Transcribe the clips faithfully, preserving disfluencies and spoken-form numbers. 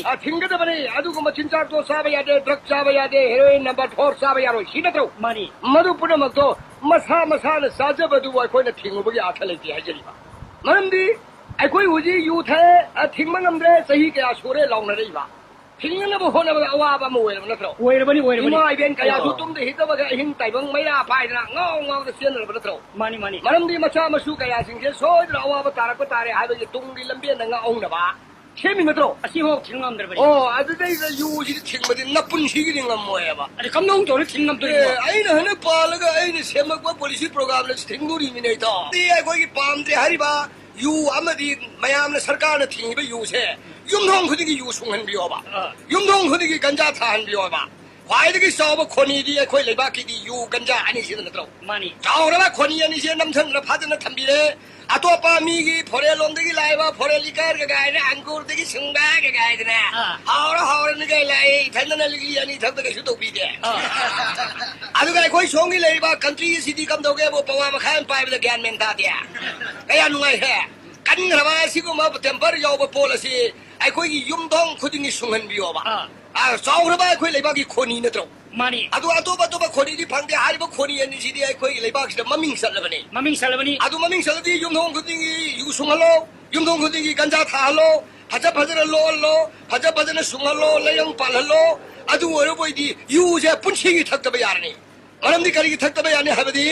ꯑ, ꯊꯤꯡꯒꯗꯕꯅꯤ꯫ ꯑꯗꯨꯒꯨꯝꯕ ꯆꯤꯟꯖꯥꯛꯇꯣ ꯆꯥꯕ ꯌꯥꯗꯦ, ꯗ꯭ꯔꯒ ꯆꯥꯕ ꯌꯥꯗꯦ, ꯍꯦꯔꯣꯏꯟ ꯅꯝꯕꯔ ꯐꯣꯔ ꯆꯥꯕ ꯌꯥꯔꯣꯏ, ꯁꯤ ꯅꯠꯇ꯭ꯔꯣ? ꯃꯥꯅꯤ꯫ ꯃꯗꯨ ꯄꯨꯝꯅꯃꯛꯇꯣ ꯃꯁꯥ ꯃꯁꯥꯅ ꯆꯥꯖꯕꯗꯨꯕꯨ ꯑꯩꯈꯣꯏꯅ ꯊꯤꯡꯉꯨꯕꯒꯤ ꯑꯥꯔꯊ ꯂꯩꯇꯦ ꯍꯥꯏꯖꯔꯤꯕ꯫ ꯃꯔꯝꯗꯤ ꯑꯩꯈꯣꯏ ꯍꯧꯖꯤꯛ ꯌꯨ ꯊꯛꯑꯦ, ꯑ, ꯊꯤꯡꯕ ꯉꯝꯗ꯭ꯔꯦ, ꯆꯍꯤ ꯀꯌꯥ ꯁꯨꯔꯦ ꯂꯥꯎꯅꯔꯛꯏꯕ꯫ ꯊꯤꯡꯅꯅꯕ ꯍꯣꯠꯅꯕꯗ ꯑꯋꯥꯕ ꯑꯃ ꯑꯣꯏꯔꯕ ꯅꯠꯇ꯭ꯔꯣ? ꯑꯣꯏꯔꯕꯅꯤ, ꯑꯣꯏꯔꯕꯅꯤ꯫ ꯏꯃꯥ ꯏꯕꯦꯟ ꯀꯌꯥꯁꯨ ꯑꯣ꯫ ꯇꯨꯝꯗ ꯍꯤꯞꯇꯕꯒ ꯑꯍꯤꯡ ꯇꯥꯏꯕꯪ ꯃꯩꯔꯥ ꯄꯥꯏꯗꯅ ꯉꯥꯎ ꯉꯥꯎꯗ ꯆꯦꯟꯅꯔꯕ ꯅꯠꯇ꯭ꯔꯣ? ꯃꯥꯅꯤ, ꯃꯥꯅꯤ꯫ ꯃꯔꯝꯗꯤ ꯃꯆꯥ ꯃꯁꯨ ꯀꯌꯥꯁꯤꯡꯁꯦ ꯁꯣꯏꯗꯅ ꯑꯋꯥꯕ ꯇꯥꯔꯛꯄ ꯇꯥꯔꯦ ꯍꯥꯏꯕꯒꯤ ꯇꯨꯡꯒꯤ ꯂꯝꯕꯦꯟꯗ ꯉꯥꯛꯍꯧꯅꯕ ꯁꯦꯝꯃꯤ ꯅꯠꯇ꯭ꯔꯣ? ꯑꯁꯤꯐꯥꯎ ꯊꯤꯡ ꯉꯝꯗ꯭ꯔꯕꯅꯤ꯫ ꯑꯣ, ꯑꯗꯨꯗꯩꯗ ꯌꯨꯁꯤꯗꯤ ꯊꯤꯡꯕꯗꯤ ꯅꯄꯨꯟꯁꯤꯒꯤꯗꯤ ꯉꯝꯃꯣꯏꯕ꯫ ꯑꯗ ꯀꯝꯗꯧꯅ ꯇꯧꯔ ꯊꯤꯡ ꯉꯝꯗꯣꯏꯅꯣ? ꯑꯦ, ꯑꯩꯅ ꯍꯟꯗꯛ ꯄꯥꯜꯂꯒ ꯑꯩꯅ ꯁꯦꯝꯃꯛꯄ ꯄꯣꯂꯤꯁꯤ ꯄ꯭ꯔꯣꯒ꯭ꯔꯥꯝꯅ ꯊꯤꯡꯗꯣꯔꯤꯕꯅꯦ, ꯏꯇꯥꯎ꯫ ꯑꯗꯨꯗꯤ ꯑꯩꯈꯣꯏꯒꯤ ꯄꯥꯝꯗ꯭ꯔꯦ ꯍꯥꯏꯔꯤꯕ ꯌꯨ ꯑꯃꯗꯤ ꯃꯌꯥꯝꯅ ꯁꯔꯀꯥꯔꯅ ꯊꯤꯡꯉꯤꯕ ꯌꯨꯁꯦ ꯌꯨꯝꯊꯣꯡ ꯈꯨꯗꯤꯡꯒꯤ ꯌꯨ ꯁꯨꯡꯍꯟꯕꯤꯌꯣꯕ꯫ ꯑꯥ꯫ ꯌꯨꯝꯊꯣꯡ ꯈꯨꯗꯤꯡꯒꯤ ꯒꯟꯖꯥ ꯊꯥꯍꯟꯕꯤꯌꯣꯕ꯫ ꯈ꯭ꯋꯥꯏꯗꯒꯤ ꯆꯥꯎꯕ ꯈꯣꯅꯤꯗꯤ ꯑꯩꯈꯣꯏ ꯂꯩꯕꯥꯛꯀꯤꯗꯤ ꯌꯨ ꯒꯟꯖꯥ ꯑꯅꯤꯁꯤꯗ ꯅꯠꯇ꯭ꯔꯣ? ꯃꯥꯅꯤ꯫ ꯆꯥꯎꯔꯕ ꯈꯣꯅꯤ ꯑꯅꯤꯁꯦ ꯅꯝꯊꯟꯗꯅ ꯐꯖꯅ ꯊꯝꯕꯤꯔꯦ꯫ ꯑꯇꯣꯞꯄ ꯃꯤꯒꯤ ꯐꯣꯔꯦꯟ ꯂꯣꯝꯗꯒꯤ ꯂꯥꯛꯏꯕ ꯐꯣꯔꯦꯟ ꯂꯤꯀꯔ ꯀꯩꯀꯥ ꯍꯥꯏꯅ ꯑꯪꯒꯨꯔꯗꯒꯤ ꯁꯨꯡꯕ ꯀꯩꯀꯥ ꯍꯥꯏꯗꯅ ꯑꯥ꯫ ꯍꯥꯎꯔ ꯍꯥꯎꯔꯅꯤ ꯀꯩ ꯂꯥꯛꯏ, ꯏꯊꯟꯗꯅ ꯂꯤꯛꯂꯤ ꯑꯅꯤ ꯊꯛꯇ ꯀꯩꯁꯨ ꯇꯧꯕꯤꯗꯦ꯫ ꯑꯥ꯫ ꯑꯗꯨꯒ ꯑꯩꯈꯣꯏ ꯁꯣꯝꯒꯤ ꯂꯩꯔꯤꯕ ꯀꯟꯇ꯭ꯔꯤ ꯑꯁꯤꯗꯤ ꯀꯝꯗꯧꯒꯦꯕꯨ ꯄꯋꯥ ꯃꯈꯥꯏ ꯑꯃ ꯄꯥꯏꯕꯗ ꯒ꯭ꯌꯥꯟ ꯃꯦꯟ ꯇꯥꯗꯦ꯫ ꯀꯌꯥ ꯅꯨꯡꯉꯥꯏꯈ꯭ꯔꯦ꯫ ꯀꯟꯈ꯭ꯔꯕ ꯑꯁꯤꯒꯨꯝꯕ ꯇꯦꯝꯄꯔ ꯌꯥꯎꯕ ꯄꯣꯠ ꯑꯁꯤ ꯑꯩꯈꯣꯏꯒꯤ ꯌꯨꯝꯊꯣꯡ ꯈꯨꯗꯤꯡꯒꯤ ꯁꯨꯡꯍꯟꯕꯤꯌꯣꯕ꯫ ꯑꯥ꯫ ꯑꯥ, ꯆꯥꯎꯈ꯭ꯔꯕ ꯑꯩꯈꯣꯏ ꯂꯩꯕꯥꯛꯀꯤ ꯈꯣꯅꯤ ꯅꯠꯇ꯭ꯔꯣ? ꯃꯥꯅꯤ꯫ ꯑꯗꯨ ꯑꯇꯣꯞ ꯑꯇꯣꯞꯄ ꯈꯣꯅꯤꯗꯤ ꯐꯪꯗꯦ꯫ ꯍꯥꯏꯔꯤꯕ ꯈꯣꯅꯤ ꯑꯅꯤꯁꯤꯗꯤ ꯑꯩꯈꯣꯏꯒꯤ ꯂꯩꯕꯥꯛꯁꯤꯗ ꯃꯃꯤꯡ ꯆꯠꯂꯕꯅꯤ꯫ ꯃꯃꯤꯡ ꯆꯠꯂꯕꯅꯤ꯫ ꯑꯗꯨ ꯃꯃꯤꯡ ꯆꯠꯂꯗꯤ ꯌꯨꯝꯊꯣꯡ ꯈꯨꯗꯤꯡꯒꯤ ꯌꯨ ꯁꯨꯡꯍꯜꯂꯣ, ꯌꯨꯝꯊꯣꯡ ꯈꯨꯗꯤꯡꯒꯤ ꯒꯟꯖꯥ ꯊꯥꯍꯜꯂꯣ, ꯐꯖ ꯐꯖꯅ ꯂꯣꯜꯂꯣ, ꯐꯖ ꯐꯖꯅ ꯁꯨꯡꯍꯜꯂꯣ, ꯂꯩꯔꯪ ꯄꯥꯜꯍꯜꯂꯣ꯫ ꯑꯗꯨ ꯑꯣꯏꯔꯕꯣꯏꯗꯤ ꯌꯨꯁꯦ ꯄꯨꯟꯁꯤꯒꯤ ꯊꯛꯇꯕ ꯌꯥꯔꯅꯤ꯫ ꯃꯔꯝꯗꯤ ꯀꯔꯤꯒꯤ ꯊꯛꯇꯕ ꯌꯥꯅꯤ ꯍꯥꯏꯕꯗꯤ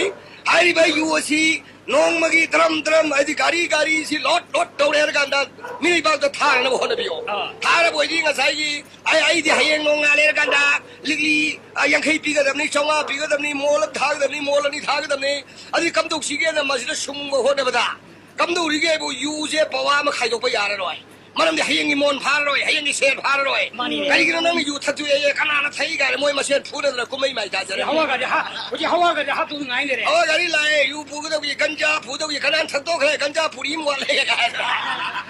ꯍꯥꯏꯔꯤꯕ ꯌꯨ ꯑꯁꯤ ꯅꯣꯡꯃꯒꯤ ꯗ꯭ꯔꯝ ꯗ꯭ꯔꯝ ꯍꯥꯏꯗꯤ ꯒꯥꯔꯤ ꯒꯥꯔꯤꯁꯤ ꯂꯣꯠ ꯂꯣꯠ ꯇꯧꯔꯦ ꯍꯥꯏꯔ ꯀꯥꯟꯗ ꯃꯤꯔꯩꯕꯥꯛꯇ ꯊꯥꯅꯕ ꯍꯣꯠꯅꯕꯤꯌꯣ꯫ ꯑꯥ꯫ ꯊꯥꯔꯕ ꯑꯣꯏꯗꯤ ꯉꯁꯥꯏꯒꯤ ꯑꯩ, ꯑꯩꯗꯤ ꯍꯌꯦꯡ ꯅꯣꯡꯉꯥꯜꯂꯦ ꯍꯥꯏꯔ ꯀꯥꯟꯗ ꯂꯤꯛꯂꯤ, ꯑ, ꯌꯥꯡꯈꯩ ꯄꯤꯒꯗꯕꯅꯤ, ꯆꯥꯝꯃꯉꯥ ꯄꯤꯒꯗꯕꯅꯤ, ꯃꯣꯜ ꯑꯃ ꯊꯥꯒꯗꯕꯅꯤ, ꯃꯣꯜ ꯑꯅꯤ ꯊꯥꯒꯗꯕꯅꯤ꯫ ꯑꯗꯨꯗꯤ ꯀꯝꯗꯧꯁꯤꯒꯦꯅ ꯃꯁꯤꯗ ꯁꯨꯡꯕ ꯍꯣꯠꯅꯕꯗ ꯀꯝꯗꯧꯔꯤꯒꯦꯕꯨ ꯌꯨꯁꯦ ꯄꯋꯥ ꯑꯃ ꯈꯥꯏꯗꯣꯛꯄ ꯌꯥꯔꯔꯣꯏ꯫ ꯃꯔꯝꯗꯤ ꯍꯌꯦꯡꯒꯤ ꯃꯣꯟ ꯐꯥꯔꯔꯣꯏ, ꯍꯌꯦꯡꯒꯤ ꯁꯦꯟ ꯐꯥꯔꯔꯣꯏ꯫ ꯃꯥꯅꯤꯅꯦ꯫ ꯀꯔꯤꯒꯤꯅꯣ ꯅꯪꯅ ꯌꯨ ꯊꯛꯇꯣꯛꯑꯦ, ꯀꯅꯥꯅ ꯊꯛꯏ ꯀꯥꯏꯅ ꯃꯣꯏ ꯃꯁꯦꯟ ꯐꯨꯅꯗꯅ ꯀꯨꯝꯍꯩ ꯃꯥꯏ ꯇꯥꯖꯔꯦ꯫ ꯍꯋꯥꯒꯗꯤ ꯍꯥ-, ꯍꯧꯖꯤꯛ ꯍꯋꯥꯒꯗꯤ ꯍꯥꯞꯇꯧꯗ ꯉꯥꯏ ꯂꯩꯔꯦ꯫ ꯍꯋꯥ ꯒꯥꯔꯤ ꯂꯥꯛꯑꯦ, ꯌꯨ ꯄꯨꯒꯗꯧꯒꯤ, ꯒꯟꯖꯥ ꯄꯨꯗꯧꯒꯤ, ꯀꯅꯥꯅ ꯊꯛꯇꯣꯛꯈ꯭ꯔꯦ, ꯒꯟꯖꯥ ꯄꯨꯔꯤ ꯑꯃ ꯋꯥꯠꯂꯦ ꯀꯥꯏꯅ꯫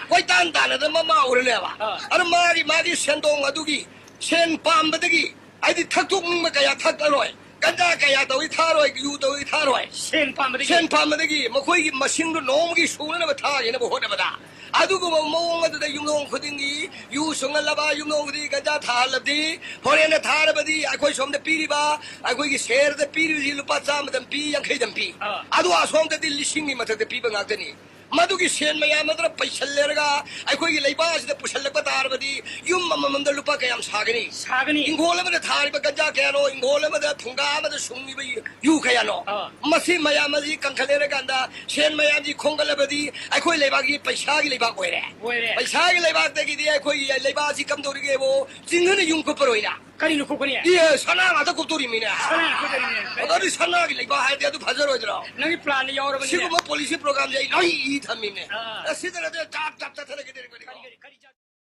ꯀꯣꯏꯇꯥꯟ ꯇꯥꯟꯅꯗꯅ ꯃꯃꯥ ꯎꯔꯅꯦꯕ꯫ ꯑꯥ꯫ ꯑꯗꯨ ꯃꯥꯒꯤ, ꯃꯥꯒꯤ ꯁꯦꯟꯗꯣꯡ ꯑꯗꯨꯒꯤ ꯁꯦꯟ ꯄꯥꯝꯕꯗꯒꯤ ꯍꯥꯏꯗꯤ ꯊꯛꯇꯣꯛꯅꯤꯡꯕ ꯀꯌꯥ ꯊꯛꯂꯔꯣꯏ, ꯒꯟꯖꯥ ꯀꯌꯥ ꯇꯧꯏ ꯊꯥꯔꯣꯏ, ꯌꯨ ꯇꯧꯏ ꯊꯥꯔꯣꯏ꯫ ꯁꯦꯟ ꯄꯥꯝꯕꯗꯒꯤ? ꯁꯦꯟ ꯄꯥꯝꯕꯗꯒꯤ ꯃꯈꯣꯏꯒꯤ ꯃꯁꯤꯡꯗꯨ ꯅꯣꯡꯃꯒꯤ ꯁꯨꯅꯅꯕ ꯊꯥꯈꯤꯅꯕ ꯍꯣꯠꯅꯕꯗ ꯑꯗꯨꯒꯨꯝꯕ ꯃꯑꯣꯡ ꯑꯗꯨꯗ ꯌꯨꯝꯊꯣꯡ ꯈꯨꯗꯤꯡꯒꯤ ꯌꯨ ꯁꯨꯡꯍꯜꯂꯕ, ꯌꯨꯝꯊꯣꯡ ꯈꯨꯗꯤꯡꯒꯤ ꯒꯟꯖꯥ ꯊꯥꯍꯜꯂꯕꯗꯤ, ꯐꯣꯔꯦꯟꯅ ꯊꯥꯔꯕꯗꯤ ꯑꯩꯈꯣꯏ ꯁꯣꯝꯗ ꯄꯤꯔꯤꯕ, ꯑꯩꯈꯣꯏꯒꯤ ꯁꯦꯔꯗ ꯄꯤꯔꯤꯕꯁꯤ ꯂꯨꯄꯥ ꯆꯥꯝꯃꯗꯪ ꯄꯤ, ꯌꯥꯡꯈꯩꯗꯪ ꯄꯤ꯫ ꯑꯥ꯫ ꯑꯗꯣ ꯑꯁꯣꯝꯗꯗꯤ ꯂꯤꯁꯤꯡꯒꯤ ꯃꯊꯛꯇ ꯄꯤꯕ ꯉꯥꯛꯇꯅꯤ꯫ ꯃꯗꯨꯒꯤ ꯁꯦꯟ ꯃꯌꯥꯝ ꯑꯗꯨꯅ ꯄꯩꯁꯜꯂꯦꯔꯒ ꯑꯩꯈꯣꯏꯒꯤ ꯂꯩꯕꯥꯛ ꯑꯁꯤꯗ ꯄꯨꯁꯜꯂꯛꯄ ꯇꯥꯔꯕꯗꯤ ꯌꯨꯝ ꯑꯃꯃꯝꯗ ꯂꯨꯄꯥ ꯀꯌꯥꯝ ꯁꯥꯒꯅꯤ? ꯁꯥꯒꯅꯤ꯫ ꯏꯪꯈꯣꯜ ꯑꯃꯗ ꯊꯥꯔꯤꯕ ꯒꯟꯖꯥ ꯀꯌꯥꯅꯣ, ꯏꯪꯈꯣꯜ ꯑꯃꯗ ꯐꯨꯡꯒꯥ ꯑꯃꯗ ꯁꯨꯡꯉꯤꯕ ꯌꯨ ꯀꯌꯥꯅꯣ? ꯑꯥ꯫ ꯃꯁꯤ ꯃꯌꯥꯝ ꯑꯁꯤ ꯀꯟꯈꯠꯂꯦꯔꯀꯥꯟꯗ ꯁꯦꯟ ꯃꯌꯥꯝꯁꯤ ꯈꯣꯝꯒꯠꯂꯕꯗꯤ ꯑꯩꯈꯣꯏ ꯂꯩꯕꯥꯛꯀꯤ ꯄꯩꯁꯥꯒꯤ ꯂꯩꯕꯥꯛ ꯑꯣꯏꯔꯦ꯫ ꯑꯣꯏꯔꯦ꯫ ꯄꯩꯁꯥꯒꯤ ꯂꯩꯕꯥꯛꯇꯒꯤꯗꯤ ꯑꯩꯈꯣꯏꯒꯤ ꯂꯩꯕꯥꯛ ꯑꯁꯤ ꯀꯝꯗꯧꯔꯤꯒꯦꯕꯨ ꯆꯤꯡꯍꯅ ꯌꯨꯝ ꯀꯨꯞꯄꯔꯣꯏꯅ꯫ ꯀꯔꯤꯅꯣ ꯀꯨꯞꯀꯅꯤ? ꯏ, ꯁꯅꯥ ꯉꯥꯛꯇ ꯀꯨꯞꯇꯣꯔꯤꯃꯤꯅꯦ꯫ ꯁꯅꯥ ꯉꯥꯛꯇ ꯀꯨꯞꯇꯣꯔꯤꯃꯤꯅꯦ꯫ ꯑꯗꯨꯗꯤ ꯁꯅꯥꯒꯤ ꯂꯩꯕꯥꯛ ꯍꯥꯏꯔꯗꯤ ꯑꯗꯨ ꯐꯖꯔꯣꯏꯗ꯭ꯔꯣ? ꯅꯪꯒꯤ ꯄ꯭ꯂꯥꯟꯗ ꯌꯥꯎꯔꯕꯅꯤꯅꯦ꯫ ꯁꯤꯒꯨꯝꯕ ꯄꯣꯂꯤꯁꯤ ꯄ꯭ꯔꯣꯒ꯭ꯔꯥꯝꯁꯦ ꯑꯩ ꯂꯣꯏ ꯏ ꯊꯝꯃꯤꯅꯦ꯫ ꯑꯥ꯫ ꯑꯁꯤꯗ ꯅꯠꯇꯦ, ꯆꯞ ꯆꯞ ꯆꯠꯊꯔꯒꯦ꯫